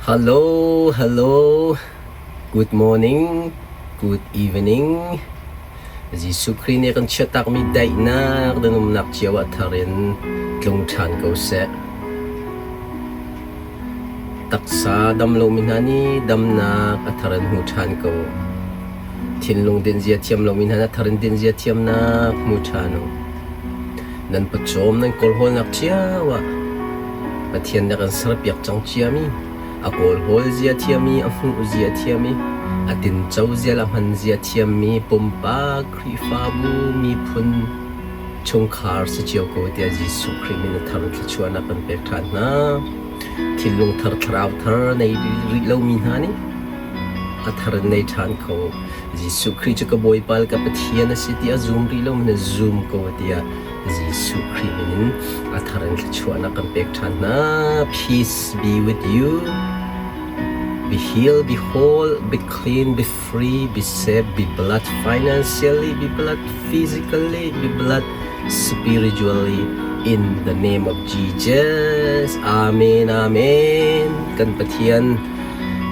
Hello, hello. Good morning, good evening. Jesuh Khrih nih kan chiahtakmi daihnak nan umnak cio ah thar in tlung ṭhan ko seh. Taksa dam lomi hna nih damnak a thar in hmu ṭhan ko. Thinlung dinzia thiam lomi hna nih a thar in dinzia thiamnak hmu ṭhan u. Nan pawcawm nan kawlhawlnak cio ah Pathian nih a kan serpiak cang ciami, a kawlhawl zia thiami, a hmuh zia thiami, a tinco zia le a hman zia thiammi pumpak, Khrihfabu, miphun, chungkhar si cio ko tiah Jesuh Khrih min a thar in thluachuahnak kan pek ṭhan hna. Thinlung thar, thlarau thar nei rih lomi hna nih a thar in nei ṭhan kho. Jesuh Khrih cu ka Bawipa le ka Pathian a si ti a zum rih lomi na zum ko tiah Jesuh Khrih min in a thar in thluachuahnak kan pek ṭhan hna. Peace be with you. Be healed, be whole, be clean, be free, be safe, be blessed financially, be blessed physically, be blessed spiritually in the name of Jesus. Amen, amen. Kan Pathian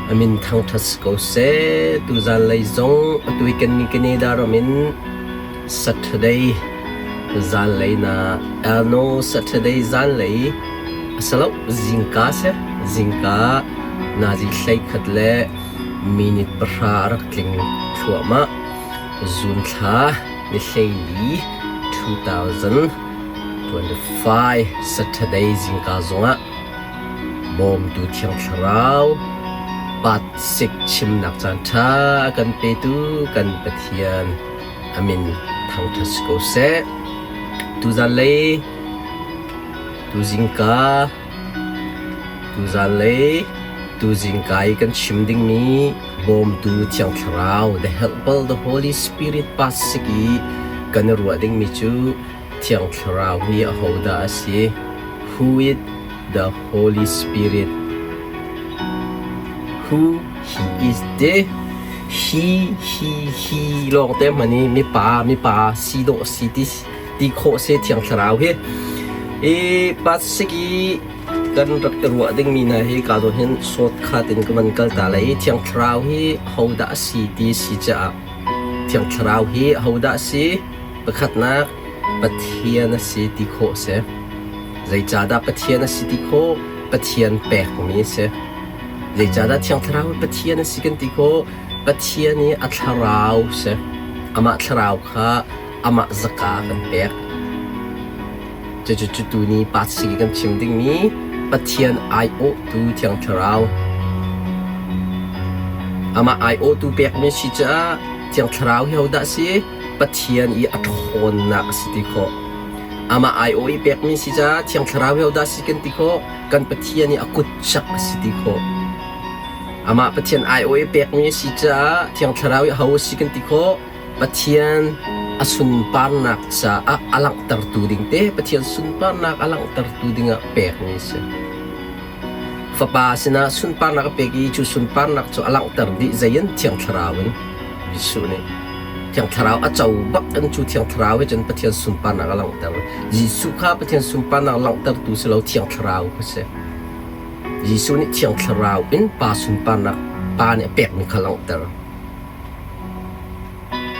A min thangṭhat si ko seh. Tuzanlei zong atu hi kan Canada ram in Saturday zanlei na Elno Saturday zanlei a si lo zingka si zingka nazi 11 le minute 10 a rak tling thluahmah. Zun thla ni 14 2025 Saturday zingka zongah Bawmtu Thiang Thlarau patsik chimnak caanṭha a kan petu kan Pathian a min thangṭhat si ko seh. Tuzanlei, tuzingka, tuzanlei, tuzingka i kan chim dingmi Bawmtu Thiang Thlarau, the Helper, the Holy Spirit patsik i kan i ruah dingmi cu Thiang Thlarau hi ahodah a si? Who is the Holy Spirit? Who he is the He he he lawngte hman i mipa mipa si dawh si ti ti khawh si Thiang Thlarau hi. I pasik i kan rak i ruah dingmi hna hi ka zawn hin shortcut in ka van kal ta lai i Thiang Thlarau hi hodah a si ti si caah Thiang Thlarau hi hodah a si? Pakhatnak, Pathian a si ti khawh a si. Zeicahdah Pathian a si ti khawh? Pathian pekmi a si. Zeicahdah Thiang Thlarau hi Pathian a si kan ti khawh? Pathian i a thlarau si. Amah thlarau kha amah zaka kan pek. Cucu cu tuni pa si kan chim dingmi Pathian aiawhtu Thiang Thlarau. Amah aiawhtu pekmi si caah Thiang Thlarau hi hodah si? Pathian i a ṭhawnnak a si ti khawh. Amah aiawh i pekmi si caah Thiang Thlarau hi hodah si kan ti khawh? Kan Pathian i a kutcak a si ti khawh. Amah Pathian aiawh i pekmi a si caah Thiang Thlarau i aho a si kan ti khawh? Pathian a sunparnak caah a langhtertu ding te Pathian sunparnak a langhtertu dingah pekmi a si. Fapa sinah sunparnak a pek i cu sunparnak cu a langhter dih zei in Thiang Thlarau in Jesuh nih Thiang Thlarau a co bak in cu Thiang Thlarau he cun Pathian sunparnak a langhter. Jesuh kha Pathian sunparnak langhtertu si lo Thiang Thlarau kha si. Jesuh nih Thiang Thlarau in Pa sunparnak Pa nih a pekmi kha langhter.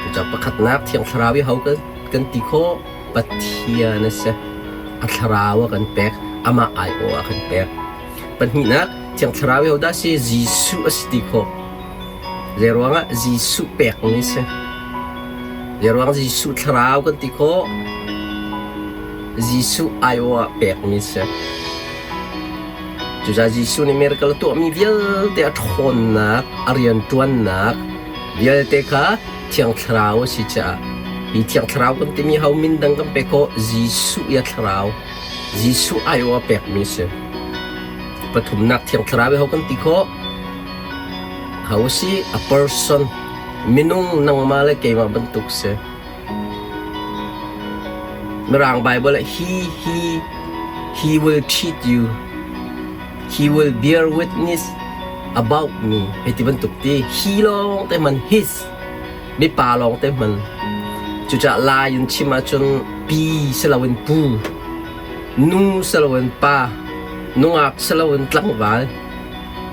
Cucaah pakhatnak Thiang Thlarau i ho kan ti khawh? Pathian a si. A thlarau a kan pek. Amah aiawh a kan pek. Pahnihnak Thiang Thlarau i hodah si? Jesuh a si ti khawh. Zeiruangah Jesuh pekmi a si. Zeiruang Jesuh thlarau kan ti khawh? Jesuh aiawh ah pekmi a si. Cucaah Jesuh nih miracle a tuahmi vialte a ṭhawnnak, a rianṭuannak vialte kha Thiang Thlarau a si caah hi Thiang Thlarau kan timi ho min dang kan pek khawh Jesuh i a thlarau, Jesuh aiawh a pekmi a si. Pathumnak Thiang Thlarau i ho kan ti khawh? Ho a si? A person, minung nangmah le keimah bantuk si. Mirang Bible ah he he he will cheat you. He will bear witness about me. Hei ti bantuk ti he lawng te hman his mipa lawng te hman. Cucaah Lai in chim ahcun pi si loin pu, nu si loin pa, nungak si loin tlangval.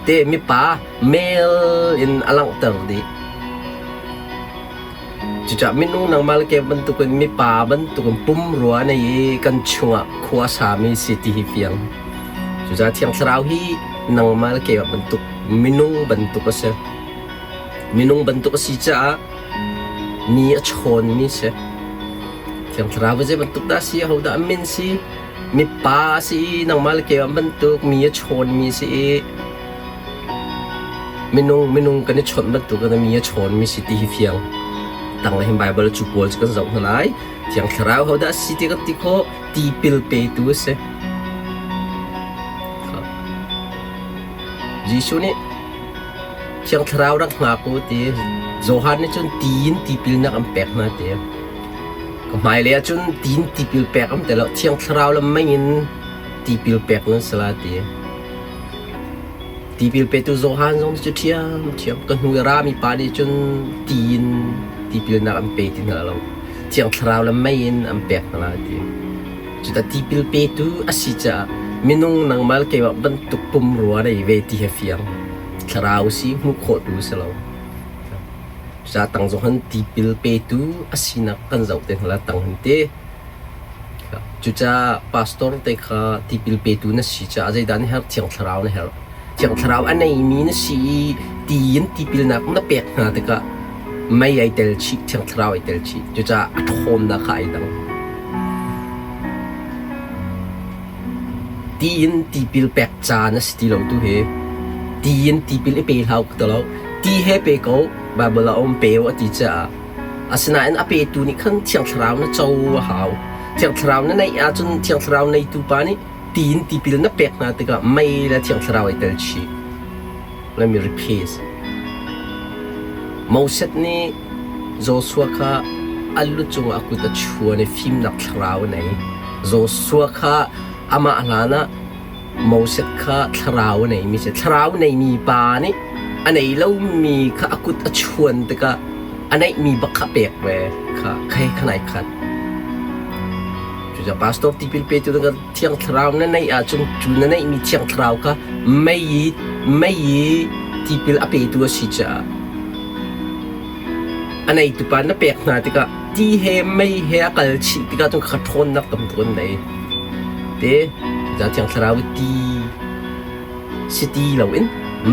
Te mipa male in a langhter dih. Cucaah minung nangmah le kei bantukin mipa bantukin pumrua nei i kan chungah khua a sami si ti hi fiang. Cucaah Thiang Thlarau hi nangmah le keimah bantuk minung bantuk a si. Minung bantuk a si caah mi a chawnmi si. Thiang Thlarau hi zei bantuk dah a si, ahodah a min si, mipa a si i nangmah le keimah bantuk mi a chawnmi si i Minung minung kan i chawnh bantuk in mi a chawnmi si ti hi fiang. Tang hin Baibal cu pawl cu kan zoh hna lai. Thiang Thlarau hodah a si ti kan ti khawh? Tipil petu a si. Jesuh nih Thiang Thlarau rak hngak u ti Johan nih cun ti in tipilnak an pek hna ti. Ka hmailei ah cun ti in tipil pek am ti lo. Thiang Thlarau le mei in tipil pek nan si la ti. Tipil petu Johan zong cu ṭhiamṭhiam ka hnu i rami pa nih cun ti in tipilnak an pe ti hna lo. Thiang Thlarau le mei in an pek hna lai ti. Cuta tipil petu a si caah minung nangmah le keimah bantuk pumrua nei ve ti he fiang. Thlarau si hmuh khawh tu si lo. Cucaah tang zong han tipil petu a sinak kan zoh te hna la tang hin ti. Cucaah pastor te kha tipil petu na si caah zeidah na herh? Thiang Thlarau na herh. Thiang Thlarau a neimi na si i ti in tipilnak na pek hna tikah mei ai tel chih, Thiang Thlarau ai tel chih. Cucaah a ṭhawnnak kha ai dang. Ti in tipil pek caan a si ti lo tu hi. Ti in tipil i pe hlah u ti lo. Ti he pe ko, Baibal ah a um pe u a ti caah Asinain a petu nih khan Thiang Thlarau na co a hau. Thiang Thlarau na neih ahcun Thiang Thlarau neitu pa nih ti in tipil na pek hna tikah mei le Thiang Thlarau ai tel chih. Let me repeat. Moses nih Joshua kha a lu cungah a kut a chuan i fimnak thlarau a nei. Joshua kha amah hlan ah Moses kha thlarau a neimi si. Thlarau neimi pa nih a nei lomi kha a kut a chuan tikah a neihmi bak kha pek ve kha khai kha nai khat. Cucaah pastor tipil petu na thiang thlarau na neih ahcun cu na neihmi thiang thlarau kha mei i mei i tipil a petu a si caah a neitu pa na pek hna tikah ti he mei he a kal chih tikah cun kha ṭhawnnak tam tuk an nei. Te cucaah Thiang Thlarau i ti si ti loin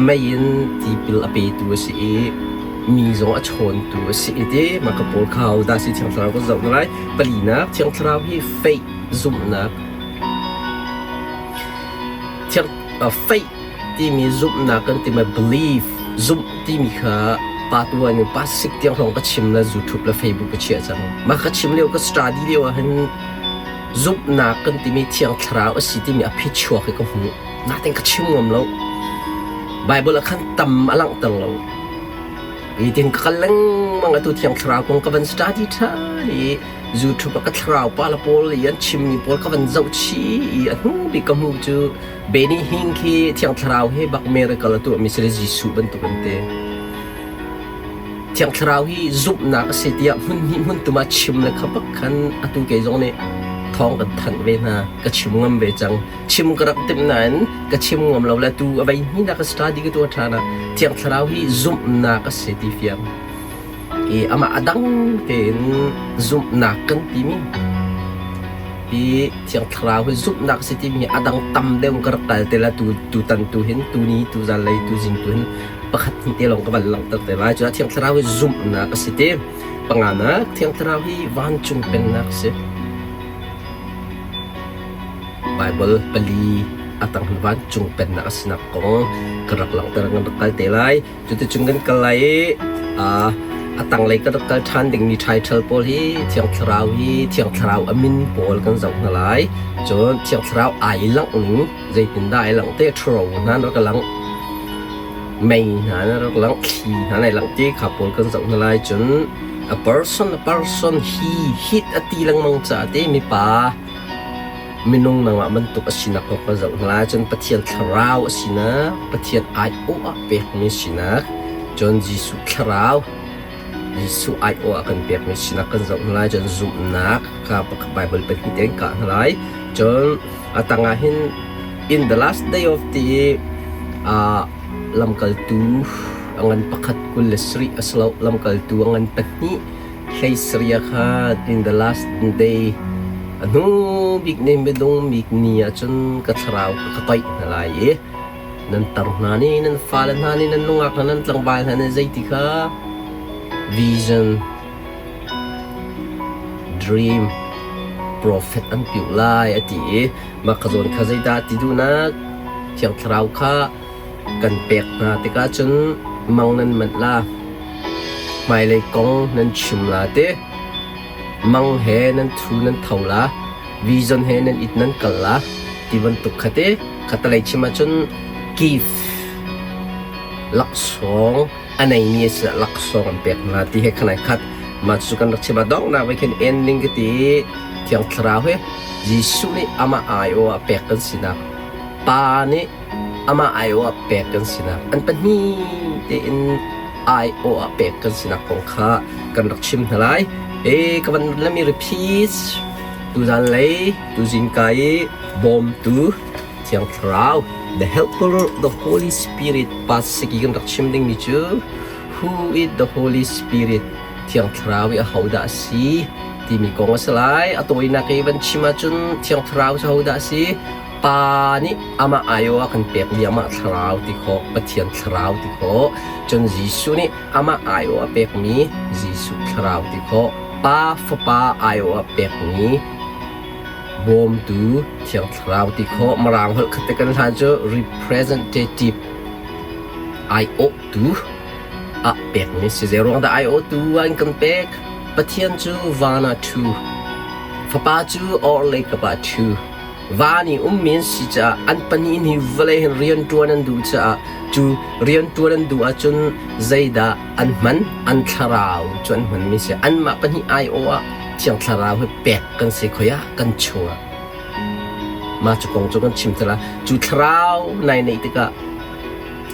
mei in tipil a petu a si i mi zong a chawntu a si i ti mah ka pawl kha hodah si Thiang Thlarau kan zoh hna lai. Palinak Thiang Thlarau hi faith zumhnak Thiang faith timi zumhnak kan timi belief zumh timi kha pa tuan in pa sik tiang hlong ka chim le YouTube le Facebook ka chiah cang. Mah ka chim lio ka study lio ah hin zumhnak kan timi thiang thlarau a si timi a phichuak hi ka hmu. Natin ka chim ngam lo. Bible ah khan tam a langhter lo. Nitin ka kal lengmang atu thiang thlarau kong ka van study ṭha i YouTube ah ka thlarau pa le pawl i an chimmi pawl ka van zoh chih i a hnu bik ka hmuh cu Benny Hinn khi Thiang Thlarau he bak miracle a tuahmi si le Jesuh bantuk an ti. Thiang Thlarau hi zumhnak a si tiah hmun hnih hmun tum ah chim le kha bak khan atu kei zong nih thawng kan thanh ve hna. Ka chim ngam ve cang. Chim ka rak timh nain ka chim ngam lo le tu a vei hnih nak ka study ka tuah ṭhan ah Thiang Thlarau hi zumhnak a si ti fiang. I amah a dang tein zumhnak kan timi hi Thiang Thlarau hi zumhnak a si timi hi a dang tam deuh ka rak kal te la tu tutan tu hin tuni tuzan lei tuzing tu hin pakhat hnih te lawng ka van langhter te lai. Cucaah Thiang Thlarau hi zumhnak a si ti. Panganak Thiang Thlarau hi vancung pennak a si. Baibal pali a tang hin vancung pennak a sinak kong ka rak langhter kan rak kal te lai. Cuticun kan kal lai i a tanglei kan rak kal ṭhan dingmi title pawl hi Thiang Thlarau hi Thiang Thlarau a min pawl kan zoh hna lai. Cun Thiang Thlarau ai langh ning zeitindah ai langh te ṭhuro hna an rak langh, mei hna an rak langh, thli hna an ai langh ti kha pawl kan zoh hna lai. Cun a person a person hi hit a ti lengmang caah te mipa Minung nangmah bantuk a sinak kong kan zoh hna lai cun Pathian thlarau a sinak, Pathian aiawh ah pekmi sinak, cun Jesuh thlarau, Jesuh aiawh ah kan pekmi sinak kan zoh hna lai cun zumhnak kha Bible pahnih tein kah hna lai. Cun a tangah hin in the last day of the Lamkaltu a ngan pakhat 27 a si lo, lamkaltu a ngan pahnih 17 ah khan in the last day a hnu bik ni midung bik ni ah cun ka thlarau kha ka toih hna lai i nan tar hna nih nan fale hna nih nan nungak hna nan tlangval hna nih zeiti kha vision dream prophet an piuh lai a ti i mah ka zawn kha zeidah ti duhnak Thiang Thlarau kha kan pek hna tikah cun mang nan manh la hmailei kong nan chim la ti mang he nan thu nan tho la vision he nan it nan kal la ti bantuk kha te khatalei chim ahcun gift laksawng a neimi a si laksawng an pek hna ti he khan ai khat mah cu kan rak chim ah donghnak ve khin ending ka ti Thiang Thlarau he Jesuh nih amah aiawh ah pek kan sinak Pa nih amah aiawh ah pek kan sinak an pahnih tein aiawh ah pek kan sinak kong kha kan rak chim hna lai. E ka van let me repeat tuzan lei tuzing ka i bawmtu Thiang Thlarau the helper the Holy Spirit pasiki kan rak chim dingmi cu who is the Holy Spirit Thiang Thlarau i ahodah a si timi kong a si lai. A tawinak i van chim ahcun Thiang Thlarau cu ahodah a si? Pa nih amah aiawh a kan pekmi amah Thlarau ti khawh, Pathian Thlarau ti khawh. Cun Jesuh nih amah aiawh a pekmi Jesuh Thlarau ti khawh. Pa Fapa aiawh a pekmi bawmtu Thiang Thlarau ti khawh. Mirang holh khat te kan hlan cu representative aiawhtu ah pekmi si. Zeiruang dah aiawhtu an kan pek? Pathian cu van ah ṭhu, Fapa cu orhlei kap ah ṭhu. Van i ummi an si caah an pahnih nih vawlei hin rianṭuan an duh caah cu rianṭuan an duh ahcun zeidah an hman? An thlarau cu an hmanmi si. Anmah pahnih aiawh ah Thiang Thlarau hi pek kan si khoi ah kan chungah. Mah cu kong cu kan chim te lai. Cu thlarau nai neih tikah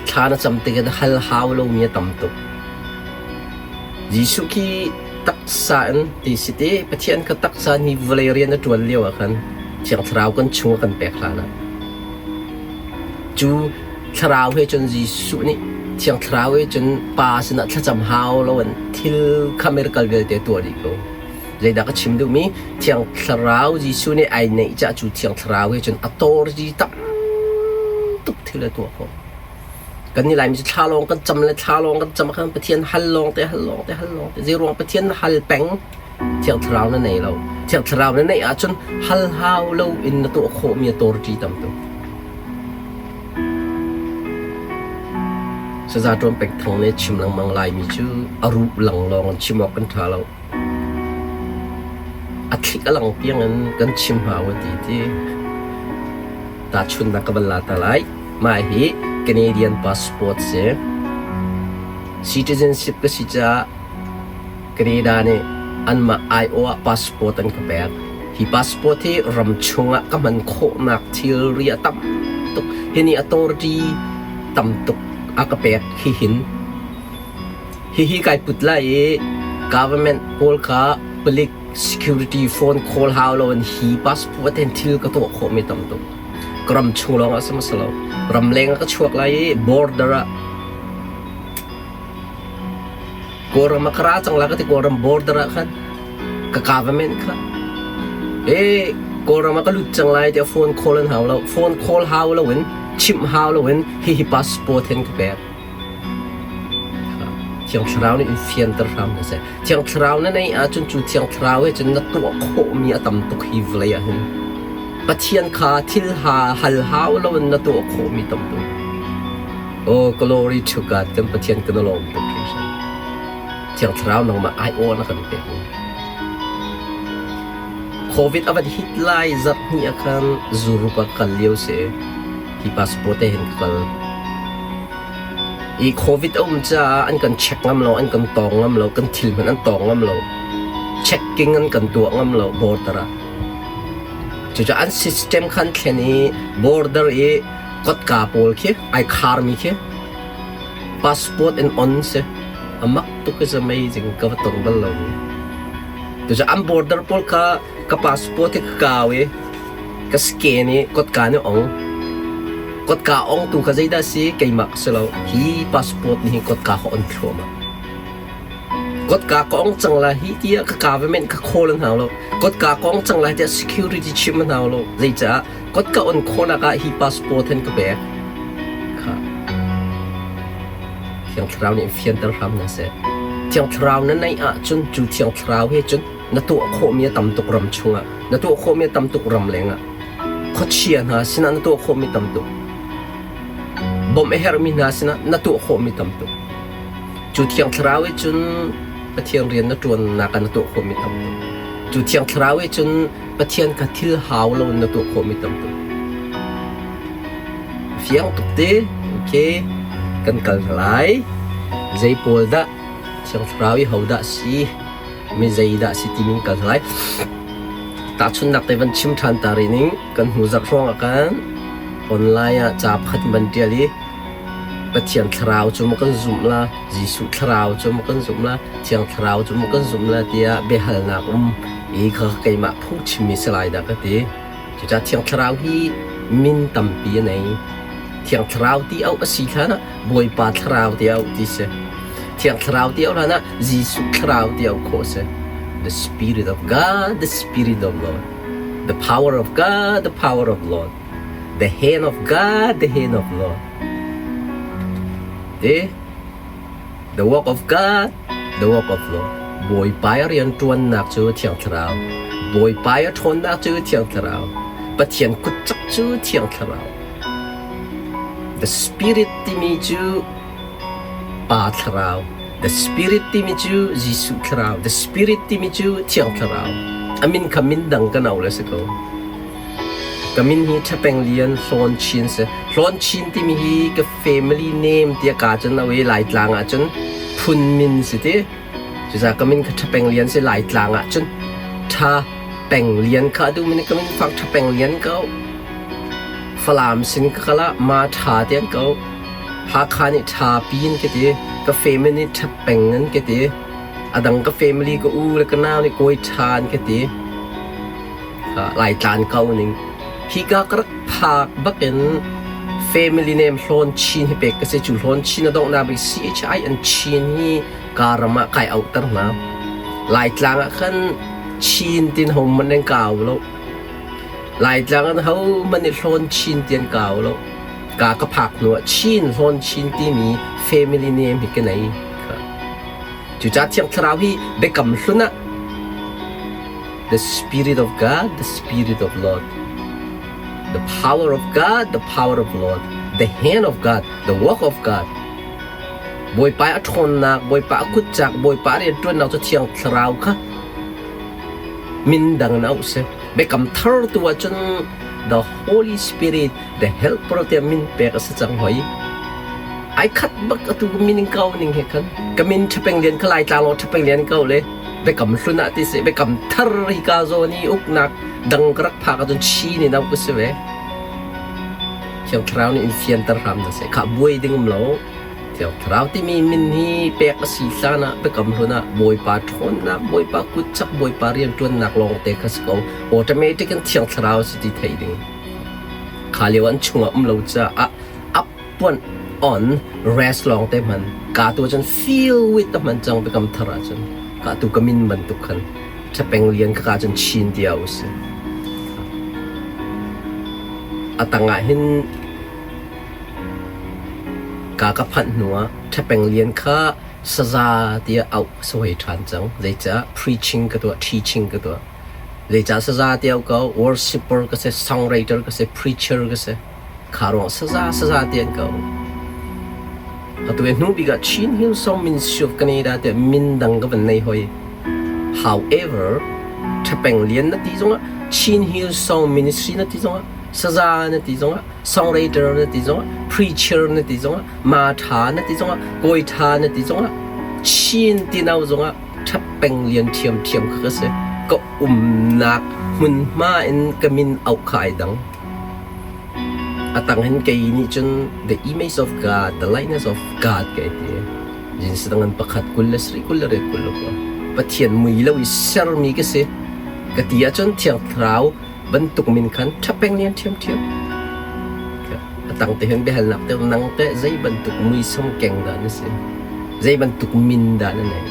thla na cam tikah hal hau lomi a tam tuk. Jesuh khi taksa in ti si ti Pathian kha taksa ni vawlei rian a ṭuan lio ah khan Thiang Thlarau kan chung a kan pek hlan ah cu Thlarau he cun Jesuh nih Thiang Thlarau he cun Pa sinah thlacam hau loin thil kha miracle vialte tuah dih ko. Zeidah ka chim duhmi Thiang Thlarau Jesuh nih ai neih cah cu Thiang Thlarau he cun a tawrzi tam tuk thil a tuah khawh. Kan nih Laimi cu thla lawng kan cam le thla lawng kan cam khan Pathian hal lawng te hal lawng te hal lawng te zeiruang Pathian na hal peng Thiang Thlarau na nei lo. Thiang Thlarau na neih ahcun hal hau lo in na tuah khawhmi a tawrṭi tam tuk. Saza Ṭuan Pek Thang nih chim lengmang Laimi cu a ruh lang lawng in chim awk kan ṭha lo. A thlik a lang tiang in kan chim hau a ti ti. Tahchunhnak ka van la ta lai. Mah hi Canadian passport si. Citizenship ka si caah Canada nih anmah aiawh ah passport an ka pek. Hi passport hi ram chungah ka hman khawhnak thilri a tam tuk. Hi nih authority tam tuk a ka pek hihin. Hihi kai put lai i government pawl kha palik security phone call hau lo in hi passport hin thil ka tuah khawhmi tam tuk. Ka ram chung lawng ah si hmasa lo. Ramleng ah ka chuak lai i border ah Kawlram ah ka ra cang la ka ti Kawlram border ah khan ka government kha e Kawlram ah ka lut cang lai tiah phone call an hau lo. Phone call hau lo in chimh hau lo in hihi passport hin ka pek. Thiang Thlarau nih in fianter hram hna seh. Thiang Thlarau na neih ahcun cu Thiang Thlarau he cun na tuah khawhmi a tam tuk hi vawlei ah hin. Pathian kha thil ha hal hau loin na tuah khawhmi tam tuk. Oh, glory to God, kan Pathian kan lawm tuk hringhran. Thiang Thlarau nangmah aiawh na kan pek. Covid a van hit lai zarh hnih ah khan Zurup ah kal lio si. Hi passport te hin ka kal. I COVID a um caah an kan check ngam lo, an kan tawng ngam lo, kan thil hmanh an tawng ngam lo. Checking an kan tuah ngam lo border ah. Cucaah an system khan thlen i border i kotka pawl khi ai kharmi khi passport in on si. Amak tuk is amazing ka va tong bal lo. Cucaah an border pawl kha ka passport hi ka kau i ka scan i kotka nih ong. Kotka ongtu kha zeidah si? Keimah ka si lo. Hi passport nih hin kotka ka on thluahmah. Kotka ka ong cang lai hi tiah ka government ka call an hau lo. Kotka ka ong cang lai tiah security chim an hau lo. Zeicah? Kotka on khawhnak ah hi passport hin ka pek. Kha. Thiang Thlarau nih fianter hram hna seh. Thiang Thlarau na neih ahcun cu Thiang Thlarau he cun na tuah khawhmi a tam tuk ram chungah, na tuah khawhmi a tam tuk ram lengah. Khuachia hna sinah na tuah khawhmi tam tuk. Bawmh a herhmi hna sinah na tuah khawhmi tam tuk. Cu Thiang Thlarau he cun Pathian rian na ṭuannak ah na tuah khawhmi tam tuk. Cu Thiang Thlarau he cun Pathian kha thil hau loin na tuah khawhmi tam tuk. Fiang tuk te. Okay. Kan kal hna lai. Zei pawl dah Thiang Thlarau i hodah si? Mi zei dah si timi kan kal hna lai. Tahchunhnak te van chim ṭhan ta rih ning. Kan hnu zarh hrawng ah khan online ah ca pakhat van ṭial i Pathian Thlarau cu maw kan zumh la, Jesuh Thlarau cu maw kan zumh la, Thiang Thlarau cu maw kan zumh la tiah biahalnak um i kha keimah phungchimmi si lai dah ka ti. Cucaah Thiang Thlarau hi min tampi a nei. Thiang Thlarau ti auh a si hlan ah Bawipa Thlarau ti auh ti si. Thiang Thlarau ti auh hlan ah Jesuh Thlarau ti auh khawh a si. The Spirit of God, the Spirit of Lord. The power of God, the power of Lord. The hand of God, the hand of Lord. The, the work of God, the work of Lord. Bawipa i rianṭuannak cu Thiang Thlarau. Bawipa i a ṭhawnnak cu Thiang Thlarau. Pathian kutcak cu Thiang Thlarau. The Spirit timi cu Pa Thlarau. The Spirit timi cu Jesuh Thlarau. The Spirit timi cu Thiang Thlarau. A min kha min dang kan au le si ko. Ka min hi Ṭhapeng Lian Hlawn Chin si. Hlawn Chin timi hi ka family name tiah kaa cun au i Laitlang ahcun phun min si ti. Cucaah ka min kha Ṭhapeng Lian si Laitlang ahcun Ṭha Peng Lian kha a duhmi nih ka min fak Ṭhapeng Lian ka auh. Falam sin ka kal ah Ma Ṭha ti an ka auh. Hakha nih Ṭha Pi an ka ti. Ka family nih Ṭhapeng an ka ti. A dang ka family ka u le ka nau nih Kawi Ṭha an ka ti. Laitlan ko ning. Hika ka rak phak bakin family name Hlawn Chin hi pek ka si. Cu Hlawn Chin a donghnak bik CHI an Chin hi ka ram ah kai auhter hna. Laitlang ah khan Chin tin ho man an kau lo. Laitlang an ho man i Hlawn Chin ti an kau lo. Ka ka phak hnu ah Chin Hlawn Chin timi family name hi ka nei. Cucaah Thiang Thlarau hi biakam hlun ah The Spirit of God, the Spirit of Lord. The power of God, the power of Lord. The hand of God, the work of God. Bawipa a ṭhawnnak, Bawipa a kutcak, Bawipa a rianṭuannak cu Thiang Thlarau kha min dang in auh si. Biakam thar tu ahcun the Holy Spirit, the Helper tiah min pek a si cang hoi. Ai khat bak atu min in kau ning he khan. Ka min ṭhapeng lian kha Laitlang law ṭhapeng lian kau le biakam hlun ah ti seh biakam thar hika zawn i uknak dang ka rak phak ahcun Chin in auh ka si ve. Thiang Thlarau nih in fianter hram hna seh. Khah buai ding um lo. Thiang Thlarau timi min hi pek a si hlan ah biakam hlun ah Bawipa ṭhawnnak, Bawipa kutchak, Bawipa rianṭuannak lawngte kha si ko. Automatic in Thiang Thlarau si ti theih ding. Kha lio an chungah um lo caah up puan on rest lawng te hman ka tu cun feel with te hman cang biakam thar ahcun ka tu ka min bantuk khan Ṭhapeng lian ka ka cun chin tia u si a tangah hin ka ka phanh hnu ah Ṭhapeng lian kha saza tiah auh sawai ṭhan cang zeicah preaching ka tuah teaching ka tuah zeicah saza tiah ko worshipper ka si songwriter ka si preacher ka si Kha ruang saza saza te an ko. Atu hnu bik ah Chin Hillsong Ministry of Canada tiah min dang ka van nei hoi. However, Ṭhapeng Lian na ti zongah Chin Hillsong Ministry na ti zongah saza na ti zongah songwriter na ti zongah preacher na ti zongah ma ṭha na ti zongah kawi ṭha na ti zongah Chin tinau zongah Ṭhapeng Lian ṭhiamṭhiam kha ka si. Ka umnak hmunhma in ka min auh kha ai dang. A tang hin kei nih cun the image of God, the likeness of God ka ti. Jinsi dang an pakhat 27 28 20 Pathian mui lo i sermi ka si. Ka ti ahcun Thiang Thlarau bantuk min khan ṭhapeng lian ṭhiamṭhiam. A tang te hin biahalnak te nang teh zei bantuk muisam keng dah na si? Zei bantuk min dah na nei?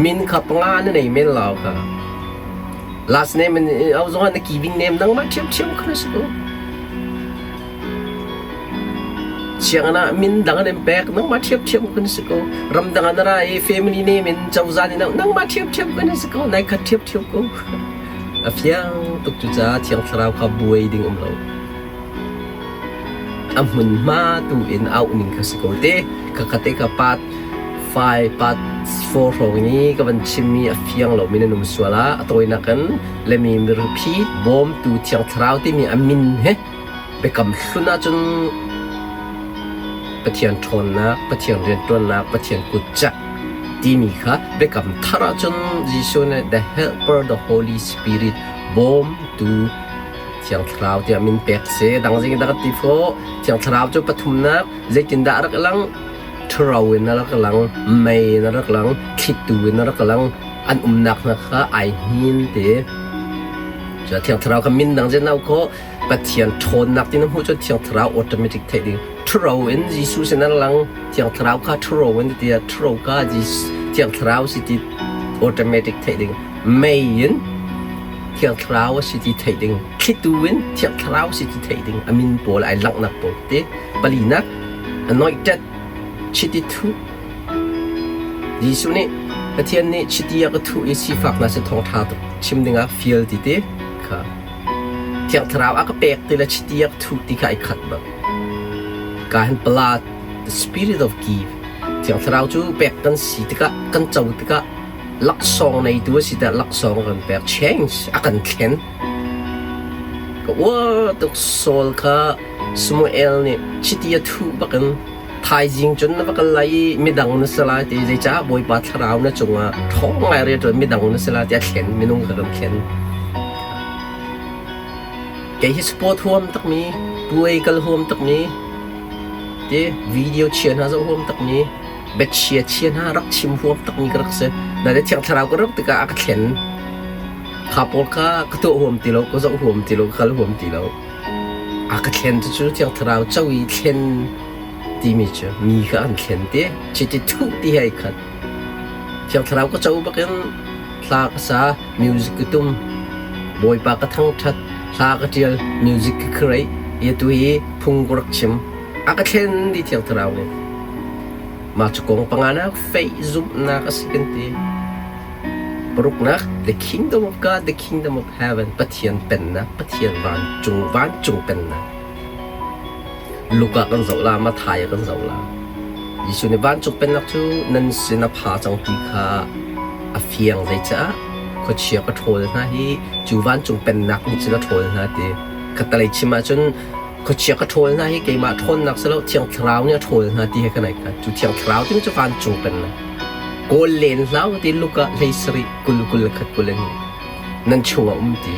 Min kha panga na nei men lo kha. Last name in au zong ah na giving name nangmah ṭhiamṭhiam kha na si ko. Sianginn ah min dang an in pek nangmah ṭhiamṭhiam kun si ko. Ramdang ah na ra i family name in cozah nih nangmah ṭhiamṭhiam kun si ko. Nai khat ṭhiamṭhiam ko. A fiang tuk cucaah Thiang Thlarau kha buai ding um lo. A hmunhma tu in auh ning kha si ko te. Khakhat te ka part 5, part 4 hrawng i ka van chimmi a fiang lomi nan um sual ah a tawinak in lemi mirphi bawmtu Thiang Thlarau timi a min he Biakam hlun ahcun Pathian ṭhawnnak, Pathian rianṭuannak, Pathian kutcak timi kha biakam thar ahcun Jesuh nih the Helper, the Holy Spirit, bawmtu Thiang Thlarau tiah min pek si. Dang zing dah ti fawh. Thiang Thlarau cu pathumnak zeitindah a rak lang? Ṭhuro in a rak lang, mei in a rak lang, thlitu in a rak lang. An umnak hna kha ai hnin te. Thiang Thlarau kha min dang zen au khawh. Pathian ṭhawnnak ti na hmuh cun Thiang Thlarau automatic theih ding. Ṭhuro in Jesuh sin an lang. Thiang Thlarau kha ṭhuro in tiah ṭhuro kha Thiang Thlarau si ti automatic theih ding. Mei in Thiang Thlarau a si ti theih ding. Thlitu in Thiang Thlarau si ti theih ding. A min pawl ai langhnak pawl te. Palinak anointed chiti thuh. Jesuh nih Pathian nih chiti a ka thuh i sifak hna sin thawngṭha chim dingah fial ti te kha Thiang Thlarau a ka pek ti le chiti a ka thuh ti kha ai khat bak. Ka hin pala the spirit of give. Thiang Thlarau cu pek kan si tikah kan co tikah laksawng neitu a si tiah laksawng a kan pek. Change a kan thlen. Ka uar tuk Saul kha Samuel nih chiti a thuh bakin thaizing cun na va kal lai i midang na si lai ti zeicah Bawipa thlarau na cungah ṭhawng ngai rianṭuan midang na si lai ti a thlen minung kha kan thlen. Kei hi sport huam takmi, puai kal huam takmi, ti video chia hna zoh huam takmi, biachia chia hna rak chim huam takmi ka rak si. Na le Thiang Thlarau ka rak tikah a ka thlen. Kha pawl kha ka tuah huam ti lo, ka zoh huam ti lo, ka kal huam ti lo. A ka thlen cucu Thiang Thlarau co i thlen timi cu mi kha an thlen ti. Chiti thuh ti he ai khat. Thiang Thlarau ka co bakin hla ka sa, music ka tum, Bawipa ka thangṭhat, hla ka ṭial, music ka create, i atu hi phung ka rak chim. A ka thlen dih Thiang Thlarau nih. Mah cu kong panganak faith zumhnak a si kan ti. Paruknak, the kingdom of God, the kingdom of heaven, Pathian pennak, Pathian vancung, vancung pennak. Luka kan zoh la, Matthai kan zoh la. Jesuh nih vancung pennak cu nan sin a pha cang ti kha a fiang zeicah khuachia ka ṭhawl hna hi cu vancung pennak nih cun a ṭhawl hna ti. Khattalei chim ahcun khuachia ka ṭhawl hna hi keimah ṭhawnnak si lo Thiang Thlarau nih a ṭhawl hna ti he kan ai khat. Cu Thiang Thlarau timi cu vancung pennak. Kawl len hlah ti Luka hlei sarih 20 21 nan chungah um ti.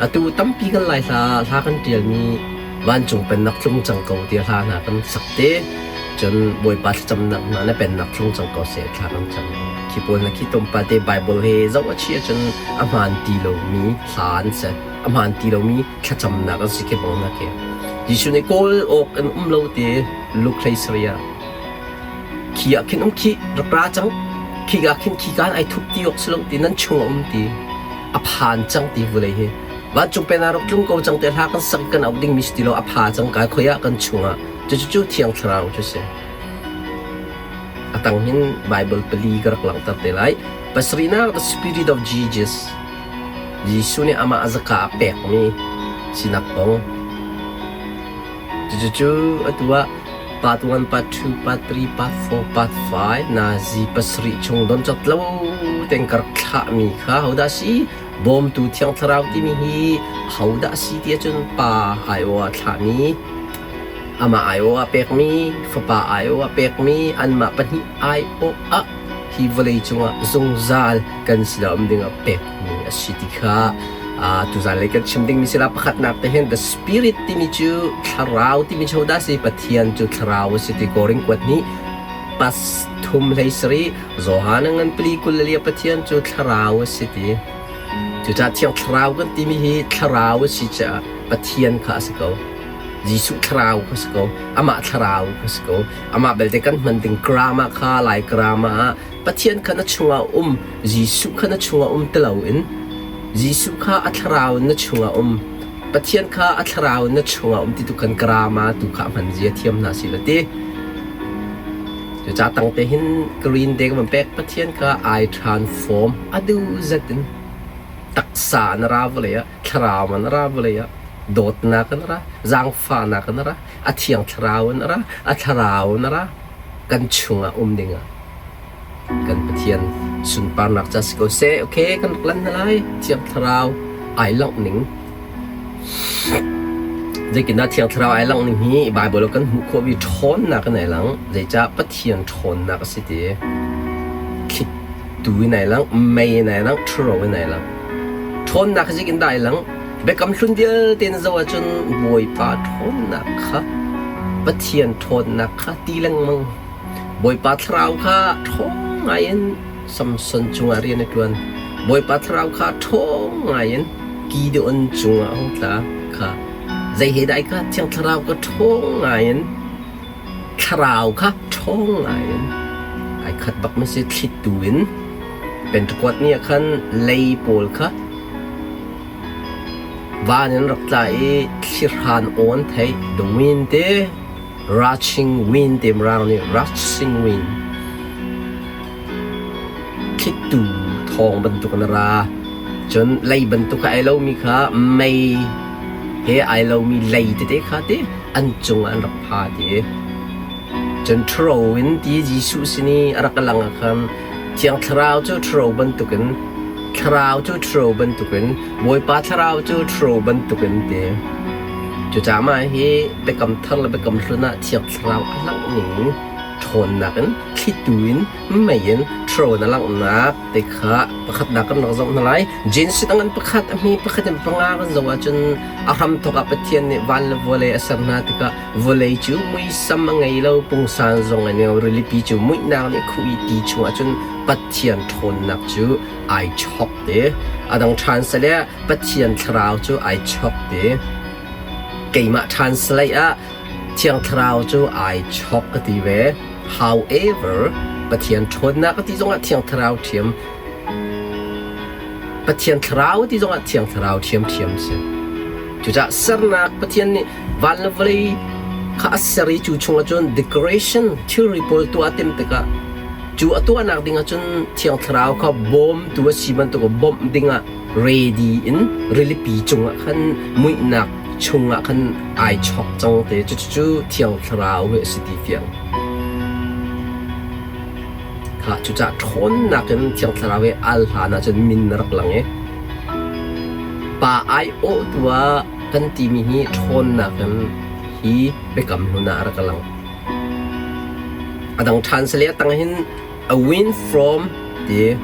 Atu tampi kan lai hla hla kan ṭialmi vancung pennak tlung cang ko ti hla hna kan sak te cun Bawipa thlacamnak hna na pennak tlung cang ko seh thla kan cam. Khi pawl na khi tlawmpal te Bible he zoh a chi ahcun a hmaan ti lomi hla an si. A hmaan ti lomi thlacamnak an si khi bang na khi. Jesuh nih kawl awk an um lo ti Luke hlei sarih ah Khi ah khin um khi rak ra cang. Khika khin khika in ai thup ti awk si lo ti nan chung a um ti. A phan cang ti vulei hi. Vancung pen ah rak tlung ko cang te hla kan sak kan auh ding mi si ti lo a pha cang kai khoi ah kan chung ah. Cucu cu Thiang Thlarau cu si. A tang hin Bible pali ka rak langhter te lai. Pasarihnak the Spirit of Jesus. Jesuh nih amah a zaka a pekmi sinak kong. Cucu atu ah part 1, part 2, part 3, part 4, part 5 nazi pasarih chung don cawt lo tein ka rak thlahmi kha hodah a si? Bawmtu Thiang Thlarau timi hi hodah a si ti ahcun Pa aiawh ah thlahmi, amah aiawh ah pekmi, Fapa aiawh ah pekmi, anmah pahnih aiawh ah hi vawlei cungah zungzal kan sinah um dingah pekmi a si ti kha tuzan lei kan chim dingmi si la pakhatnak te hin the spirit timi cu thlarau timi cu dah si Pathian cu thlarau a si ti Korin kuat nih pas thum hlei sari Johan ngan pali 22 Pathian cu thlarau a si ti. Cucaah Thiang Thlarau kan timi hi thlarau a si caah Pathian kha a si ko. Jesuh thlarau kha si ko. Amah thlarau kha si ko. Amah belte kan hman ding grammar kha Lai grammar ah Pathian kha na chungah um, Jesuh kha na chungah um ti loin Jesuh kha a thlarau in na chungah um, Pathian kha a thlarau in na chungah um ti tu kan grammar tu kha hman zia thiam hna si la ti. Cucaah tangte hin green te ka van pek Pathian kha ai transform a duh zet in taksa na ra vawlei ah thlarau na ra vawlei ah dawtnak na ra zaangfahnak na ra a thiang thlarau na ra a thlarau na ra kan chungah um dingah kan Pathian sunparnak ca si ko seh. Okay, kan rak lan hna lai. Thiang Thlarau ai langh ning. Zeitindah Thiang Thlarau ai langh ning hi Bible kan hmuh khawh mi ṭhawnnak in ai lang. Zeicah Pathian ṭhawnnak a si ti. Thlitu in ai lang, mei in ai lang, ṭhuro in ai lang. Ṭhawnnak zeitindah ai lang? Biakam hlun vialte na zoh ahcun Bawipa ṭhawnnak kha Pathian ṭhawnnak kha ti lengmang. Bawipa thlarau kha ṭhawng ngaiin Samson cungah rian a ṭuan. Bawipa thlarau kha ṭhawng ngaiin Gideon cungah a hung tla kha. Zei he dah kha Thiang Thlarau kha ṭhawng ngaiin thlarau kha ṭhawng ngaiin ai khat bak ma si thlitu in Pentecost ni ah khan lei pawl kha Van in rak tla i thlihran awn theih the wind te rushing wind te mirang nih rushing wind thlitu thawng bantuk in a ra. Cun lei bantuk a ai lomi kha mei he ai lomi lei tete kha ti an cungah an rak pha ti. Cun ṭhuro in ti Jesuh sin i a rak lang ah khan Thiang Thlarau cu ṭhuro bantukin Thlarau cu ṭhuro bantukin Bawipa Thlarau cu ṭhuro bantukin ti. Cucaah mah hi Biakam Thar le Biakam Hlun ah Thiang Thlarau a langh ning ṭhawnnak in thlitu in mei in ṭhuro in a langhnak te kha pakhatnak kan rak zoh hna lai. Genesis a ngan pakhat, a hmi pakhat in panga kan zoh ahcun a hramthawk ah Pathian nih van le vawlei a ser hna tikah Vawlei cu muisam a ngei lo, pungsan zong a ngei Rilipi cu muihnak nih a khuh i ti chungah cun Pathian ṭhawnnak cu ai chok te. A dang ṭhan sale Pathian thlarau cu ai chok te. Keimah ṭhan salei ah Thiang Thlarau cu ai chok ka ti ve. However, Pathian ṭhawnnak ka ti zongah Thiang Thlarau ṭhiam Pathian Thlarau ti zongah Thiang Thlarau ṭhiamṭhiam si. Cucaah sernak Pathian nih van le vawlei kha a ser i cu chungah cun decoration thilri pawl tuah a timh tikah cu a tuahnak dingah cun Thiang Thlarau kha bawmtu a si bantuk bawmh dingah ready in rilipi cungah khan muihnak chungah khan ai chok cang te cucu Thiang Thlarau hi a si ti fiang. Kha cucaah ṭhawnnak in Thiang Thlarau i al hlan ahcun min na rak lang i pa aiawhtu ah kan timi hi ṭhawnnak in hi biakam hlun ah a rak lang. A dang ṭhan sale a tang hin a wind from ti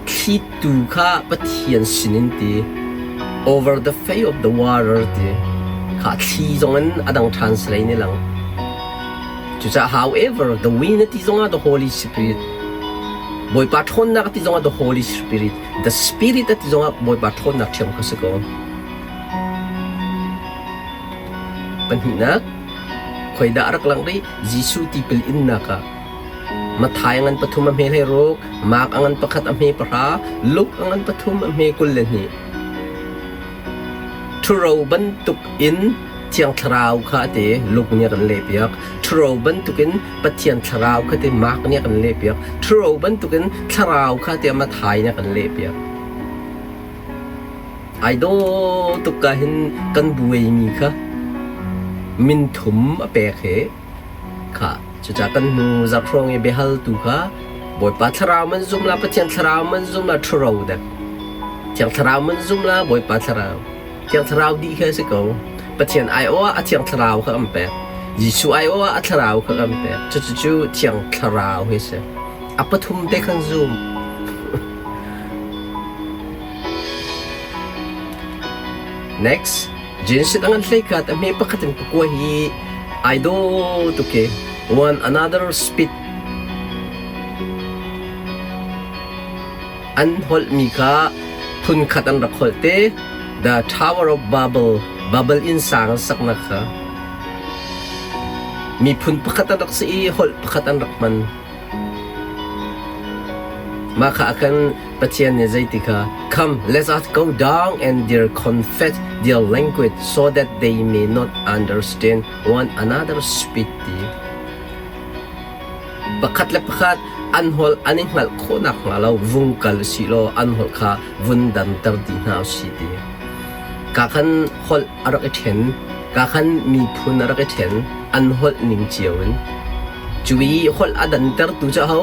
thlitu kha Pathian sinin ti over the face of the water ti kha thli zong in a dang ṭhan sale in i lang. Cucaah however the wind a ti zongah the Holy Spirit Bawipa ṭhawnnak a ti zongah the Holy Spirit the Spirit a ti zongah Bawipa ṭhawnnak ṭhiam kha si ko. Pahnihnak, khoidah a rak langh rih? Jesuh tipil innak ah Matthai a ngan pathum a hme 16, Mark a ngan pakhat a hme pahra, Luke a ngan pathum a hme 22. Ṭhuro bantuk in Thiang Thlarau kha a ti, Luke nih a kan lehpiak. Ṭhuro bantukin Pathian Thlarau kha ti, Mark nih a kan lehpiak. Ṭhuro bantukin Thlarau kha tiah Matthai nih a kan lehpiak. Ai dawh tuk ka hin kan buaimi kha min thum a pek hi kha cucaah kan hnu zarh hrawng i biahaltu kha Bawipa Thlarau man zum la Pathian Thlarau man zum la ṭhuro dek Thiang Thlarau man zum la Bawipa Thlarau Thiang Thlarau dih khi a si ko Pathian aiawh ah a Thiang Thlarau kha kan pek Jesuh aiawh ah a Thlarau kha kan pek cucu Thiang Thlarau hi a si a pathum te khan zum Next, Genesis a ngan hleikhat a hme pakhat in pakua hi ai daw tuk i one another spit an holhmi kha. Phunkhat an rak holh te. The Tower of Babel, Babel innsang an saknak kha miphun pakhat an rak si i holh pakhat an rak hman. Mah kha a kan Pathian nih zeiti kha Come, let us go down and their confess their language so that they may not understand one another speak ti. Pakhat le pakhat an holh an i hngalh khawh nakhnga lo vung kal usih law an holh kha vun danter dih hna usih ti. Ka khan holh a rak i ṭhen, ka khan miphun a rak i ṭhen, an holh ning cio in. Cu i holh a dantertu cu aho?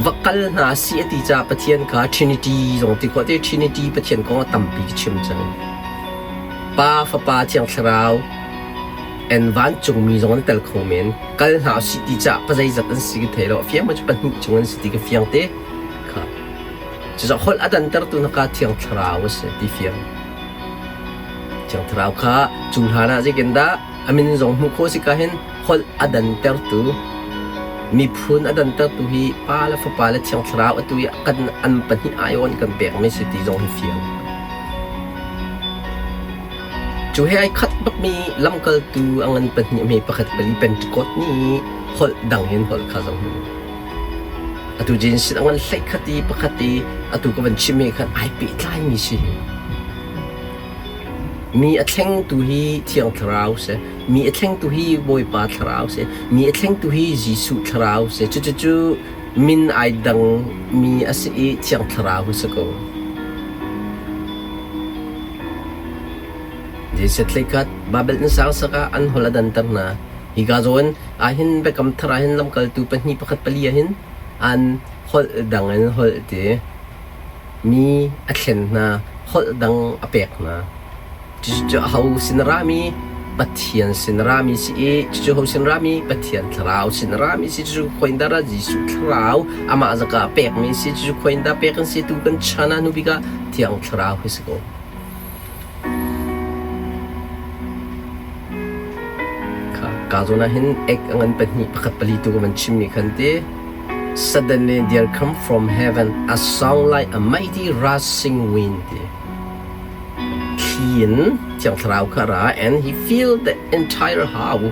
Va kal hna si a ti caah Pathian kha Trinity zong ti khawh te Trinity Pathian kong a tampi ka chim cang. Pa, Fapa, Thiang Thlarau, and vancungmi zong an tel kho men. Kal hna usih ti caah pazeizat an si ka thei lo. A fiang ma cu pahnih chung an si ti ka fiang te. Kha. Cucaah holh a dantertu na ka Thiang Thlarau a si ti fiang. Thiang Thlarau kha cu hlan ah zeitindah a min zong hmuh khawh si ka hin holh a dantertu miphun a dantertu hi Pa le Fapa le Thiang Thlarau atu i kan an pahnih aiawn kan pekmi si ti zong hi fiang. Cu he ai khat bakmi lamkaltu a ngan pahnih hme pakhat pali Pentecost ni holh dang in holh kha zong hmu. Atu Genesis a ngan hlei khat i pakhat i atu ka van chim he khan ai pehtlaimi si hi. Mi a thlengtu hi Thiang Thlarau si. Mi a thlengtu hi Bawipa Thlarau si. Mi a thlengtu hi Jesuh Thlarau si. Cucu min ai dang mi a si i Thiang Thlarau hi si ko. Jesuh tleikhat Babel inn sang sak ah an holh a danter hna. Hika zawn ahhin Biakam Thar ahhin lamkaltu pahnih pakhat pali ahhin an holh dang in holh ti. Mi a thlen hna, holh dang a pek hna. Cucu aho sin a rami? Pathian sin a rami si i cucu ho sin rami? Pathian Thlarau sin a rami si. Cucu khuaindah ra Jesuh Thlarau amah zaka pekmi si. Cucu khuaindah pek an si tu kan chan ah hnu bik ah Thiang Thlarau hi si ko. Ka zawn ah hin ek a ngan pahnih pakhat pali tu ka van chimmi khan ti. Suddenly there come from heaven a sound like a mighty rushing wind ti. Thli in Thiang Thlarau kha a ra and he filled the entire house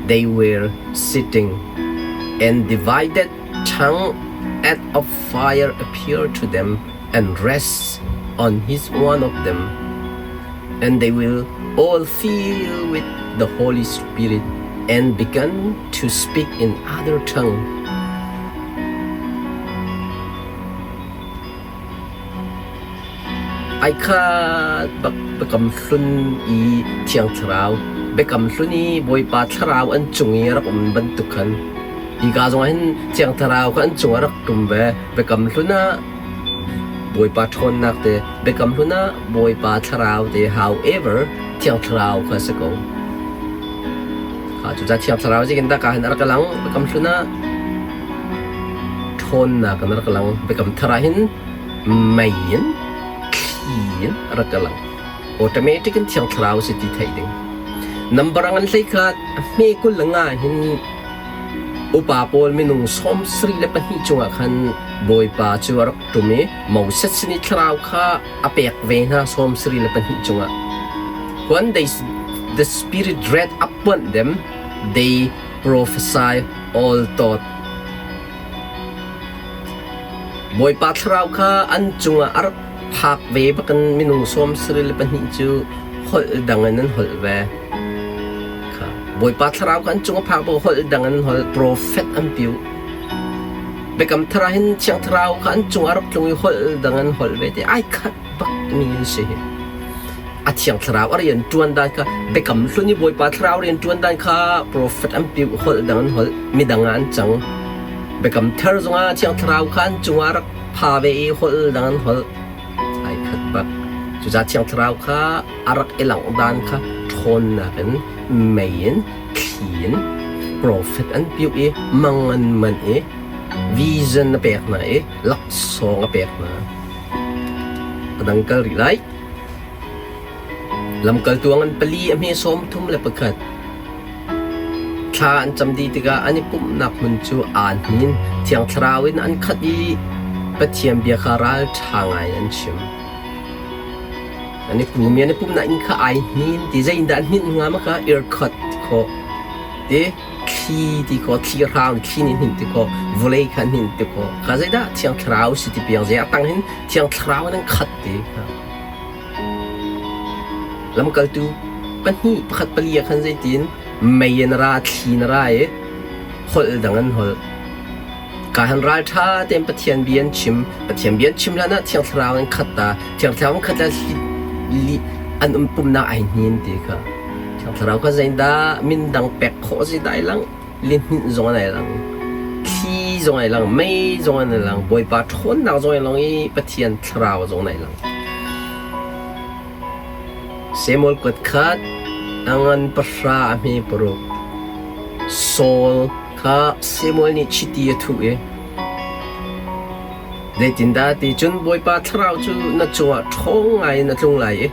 they were sitting and divided tongue as of fire appeared to them and rests on each one of them, and they will all fill with the Holy Spirit and began to speak in other tongue. Ai khat bak biakam hlun i Thiang Thlarau, biakam hlun i Bawipa Thlarau an cung i a rak um bantuk khan hika zongah hin Thiang Thlarau kha an cungah rak ṭum ve. Biakam hlun ah Bawipa ṭhawnnak te, Biakam Hlun ah Bawipa Thlarau te, however, Thiang Thlarau kha a si ko. Cucaah Thiang Thlarau zeitindah ka hin a rak lang? Biakam Hlun ah ṭhawnnak in a rak lang. Biakam Thar ah hin mei in, thli in a rak lang. Automatic in Thiang Thlarau a si ti theih ding. Number a ngan hlei kha hme 25 hin Upa pawl minung 74 cungah khan Bawipa cu a rak ṭum i Moses sin i thlarau kha a pek ve hna 74 cungah. When they, the Spirit read upon them, they prophesy all thought. Bawipa thlarau kha an cungah a rak phak ve bakin minung 74 cu holh dang in an holh ve. Bawipa thlarau kha an cung a phak bu holh dang in holh profet an piu. Biakam thar ah hin Thiang Thlarau kha an cung ah rak tlung i holh dang in holh ve te ai khat bak mi an si hi. A Thiang Thlarau a rian ṭuan dan kha biakam hlun i Bawipa Thlarau rian ṭuan dan kha profet an piu holh dang in holh midang ah an cang. Biakam thar zongah Thiang Thlarau kha an cungah rak pha ve i holh dang in holh ai khat bak. Cucaah Thiang Thlarau kha a rak i langh dan kha ṭhawnnak in mei in thli in profet an piuh i mang an manh i vision a pek hna i laksawng a pek hna. A dang kal rih lai. Lamkaltu an pali a hme 31. Thla an cam dih tikah an i pumhnak hmun cu aa hnin. Thiang Thlarau in an khat i Pathian bia kha ralṭha ngai an chim. An i pum i an i pumhnak inn kha ai hnin ti zeitindah an hninh hnga ma kha irkhot ti khawh ti thli ti khawh thli hrang thli nih hninh ti khawh vawlei kha hninh ti khawh kha zeidah Thiang Thlarau si ti piang zei a tang hin Thiang Thlarau in an khat ti kha Lamkaltu pahnih pakhat pali ah khan zeitin mei in a ra thli in a ra i holh dang an holh. Ka han ralṭha tein Pathian bia an chim. Pathian bia an chim hlan ah Thiang Thlarau in khat ta. Thiang Thlarau in khat le li an um pumnak ai hnin ti kha. Thiang Thlarau kha zeidah min dang pek khawh si dai lang lihninh zong an ai lang. Thli zong ai lang, mei zong an ai lang, Bawipa ṭhawnnak zong ai lang i Pathian Thlarau zong an ai lang. Samuel kuat khat a ngan pahra a hme paruk. Saul kha Samuel nih chiti a thuh i, Zeitindah ti cun Bawipa Thlarau cu na cungah ṭhawng ngaiin a tlung lai i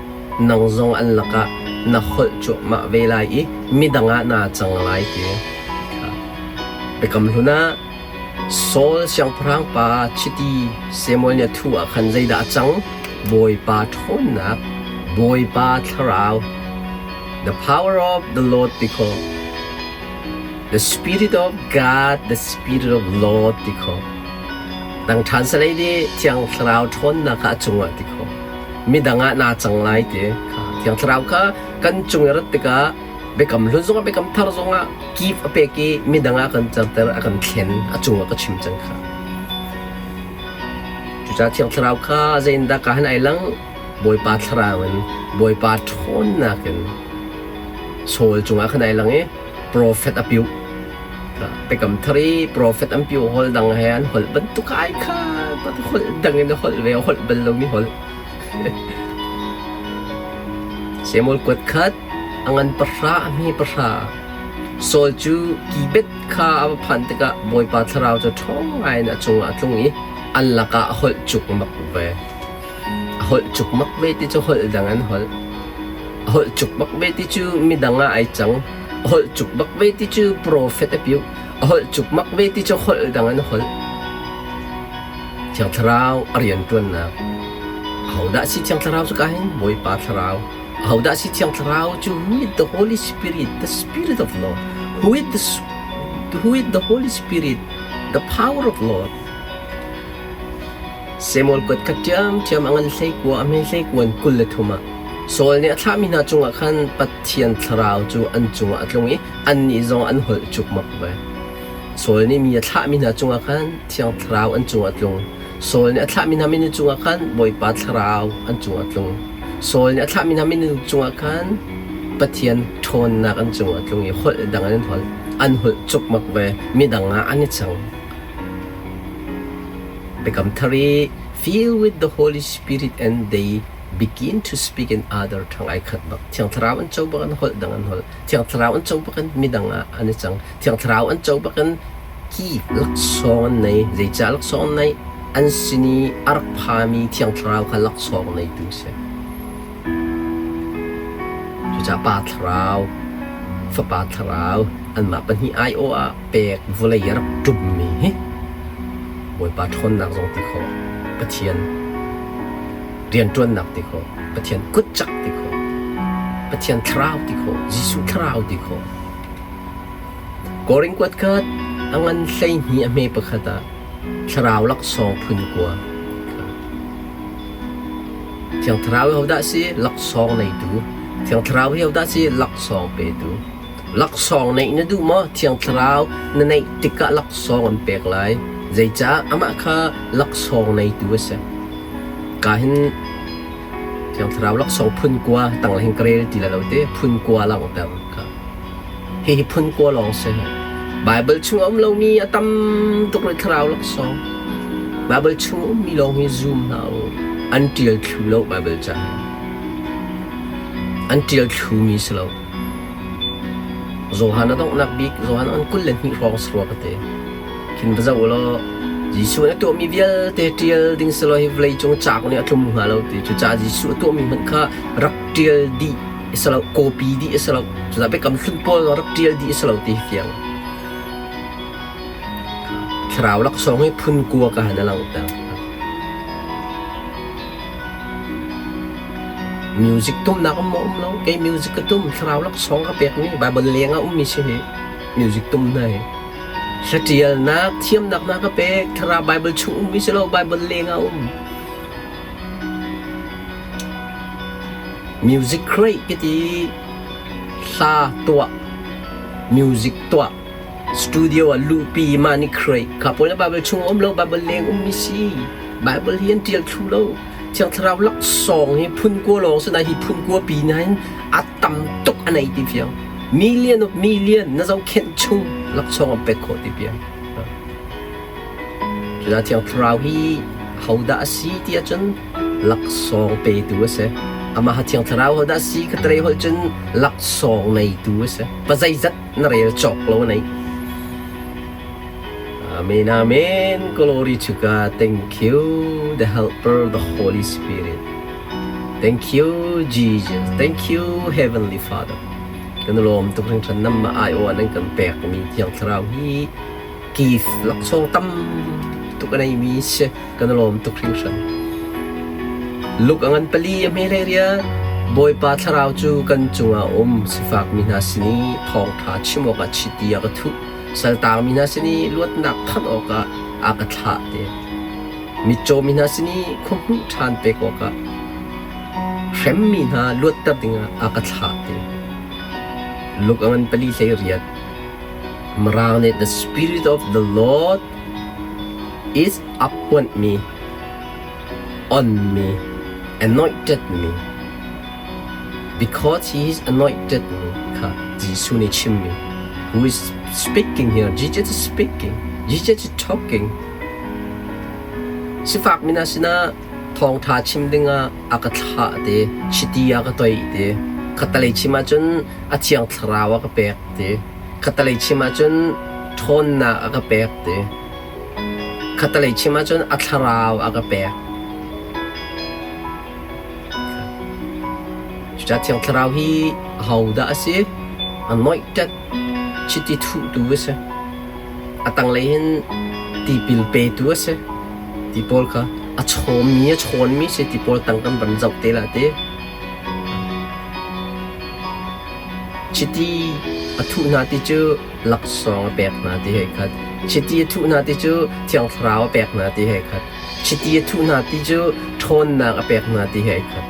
nang zong an lakah na holh cuahmah ve lai i midang ah naa cang lai ti. Biakam Hlun ah Saul siangpahrang pa chiti Samuel nih a thuh ah khan zeidah a cang? Bawipa ṭhawnnak, Bawipa Thlarau, the power of the Lord ti khawh. The Spirit of God, the Spirit of Lord ti khawh. Dang ṭhan salei nih Thiang Thlarau ṭhawnnak kha a cungah ti khawh. Midang ah naa cang lai ti kha. Thiang Thlarau kha kan cung i rat tikah biakam hlun zongah biakam thar zongah kip a pek i midang ah kan certer a kan thlen a cungah ka chim cang kha. Cucaah Thiang Thlarau kha zeiindah ka han ai lang Bawipa Thlarau in Bawipa ṭhawnnak in Saul cungah khan ai lang i profet a piuh. Biakam thar i profet an piuh holh dang he an holh bantuk ai kha holh dang in a holh ve a holh bal lomi holh. Samuel kuat khat a ngan pahra a hme pahra. Saul cu Gibet kha a va phanh tikah Bawipa thlarau cu ṭhawng ngaiin a cungah a tlung i an lakah a holh cukmak ve. A holh cukmak ve ti cu holh dang an holh. A holh cukmak ve ti cu midang ah ai cang. A holh cukmak ve ti cu profet a piuh. A holh cukmak ve ti cu holh dang an holh. Thiang Thlarau a rianṭuannak. Ahodah si Thiang Thlarau cu ka hin? Bawipa Thlarau. Ahodah si Thiang Thlarau cu? Who is the Holy Spirit? The Spirit of Lord. Who is the, who is the Holy Spirit? The power of Lord. Samuel kuat kha ṭhiamṭhiam a ngan hleikua a hme hleikuan 23 ah Saul nih a thlahmi hna cungah khan Pathian thlarau cu an cungah a tlung i annih zong an holh cukmak ve. Saul nih mi a thlahmi hna cungah khan Thiang Thlarau an cungah a tlung. Saul nih a thlahmi hna minung cungah khan Bawipa Thlarau an cungah a tlung. Saul nih a thlahmi hna minung cungah khan Pathian ṭhawnnak an cungah a tlung i holh dang in an holh. An holh cukmak ve, midang ah an i cang. Biakam Thar i Filled with the Holy Spirit and they begin to speak in other tongue ai khat bak. Thiang Thlarau an co bak in holh dang an holh. Thiang Thlarau an co bak in midang ah an i cang. Thiang Thlarau an co bak in ki laksawng an nei. Zeicah laksawng an neih? An sin i a rak phami Thiang Thlarau kha laksawng neitu si. Cucaah Pa Thlarau, Fapa Thlarau anmah pahnih aiawh ah pek vawlei a rak ṭummi hi Bawipa ṭhawnnak zong ti khawh, Pathian rianṭuannak ti khawh, Pathian kutcak ti khawh, Pathian thlarau ti khawh, Jesuh thlarau ti khawh. Korin kuat khat a ngan 12 a hme pakhat ah thlarau laksawng phun kua. Thiang Thlarau hi hodah si? Laksawng neitu. Thiang Thlarau hi hodah si? Laksawng petu. Laksawng neih na duh maw? Thiang Thlarau na neih tikah laksawng an pek lai. Zeicah? Amah kha laksawng neitu a si. Ka hin Thiang Thlarau laksawng phun kua tang hin ka rel ti la lo te phun kua langhter ka. Hihi phun kua lawng si. Baibal chung a um lomi a tam tuk rih thlarau laksawng. Baibal chung a ummi lawng hi zum hna u. An ṭial thlu lo Baibal ca hi. An ṭial thlumi si lo. Johan a donghnak bik Johan an 22 hrawng si rua ka ti. Khin va zoh u law Jesuh nih a tuahmi vialte ṭial ding si law hi vawleicung cauk nih a tlum hnga lo ti. Cucaah Jesuh a tuahmi hmanh kha rak ṭial dih a si lo, kawpi dih a si lo. Cucaah biakam hlun pawl rak ṭial dih a si lo ti hi fiang. Thlarau laksawng hi phun kua ka han a langhter. Music tumnak um maw um lo? Kei music ka tum, thlarau laksawng ka pekmi Bible leng ah ummi si hi. Music tum hna hi. Hlatialnak, thiamnak hna ka pek, thlarau Bible chung ummi si lo, Bible leng ah um. Music create ka ti, hla tuah, music tuah. Studio ah luhpi mah nih create. Kha pawl na Bible chung um lo, Bible leng ummi si. Bible hi an tial thlu lo. Thiang Thlarau laksawng hi phun kua lawng si na hi phun kua pi nain a tam tuk a nei ti fiang. Million of million na zohkhenh chung laksawng an pek khawh ti piang. Cudah Thiang Thlarau hi hodah a si ti ahcun laksawng petu a si. Amah ha Thiang Thlarau hodah a si ka terei holh cun laksawng neitu a si. Pa zeizat na rel cawk lo nei. Amen, amen. Glory to God. Thank you, the Helper, the Holy Spirit. Thank you, Jesus. Thank you, Heavenly Father. Kan lawm tuk hringhran nam ma ai aw nan kan pek mi Thiang Thlarau hi kif laksawng tam tuk a nei mi si kan lawm tuk hringhran. Luk angan pali a hme hlei ria Bawipa Thlarau cu kan cungah um sifak mi hna sin i thawngṭha chim awkah chiti a ka thuh. Saltangmi hna sin i luatnak thanh awkah a ka thlah te. Mitcaw mi hna sin i khuahmuh ṭhan pek awkah hremmi hna luatter dingah a ka thlah te. Luk a ngan pali hlei riat. Mirang nih the spirit of the Lord is upon me, on me, anointed me. Because he is anointed me kha Jesuh nih chimmi. Who is speaking here? Jesus is speaking. Jesus is talking. Sifak mi hna sinah thawngṭha chim dingah a ka thlah te, chiti a ka toih te, khattelei chim ahcun a thiang thlarau a ka pek te, khattelei chim ahcun ṭhawnnak a ka pek te, khattelei chim ahcun a thlarau a ka pek. Cucaah Thiang Thlarau hi ahodah a si? Anointed chiti thuhtu a si. A tanglei hin tipil petu a si. Ti pawl kha a chawmmi a chawnmi si ti pawl tang kan van zoh te la ti. Chiti a thuh hna ti cu laksawng a pek hna ti hei khat. Chiti a thuh hna ti cu Thiang Thlarau a pek hna ti hei khat. Chiti a thuh hna ti cu ṭhawnnak a pek hna ti he ai khat.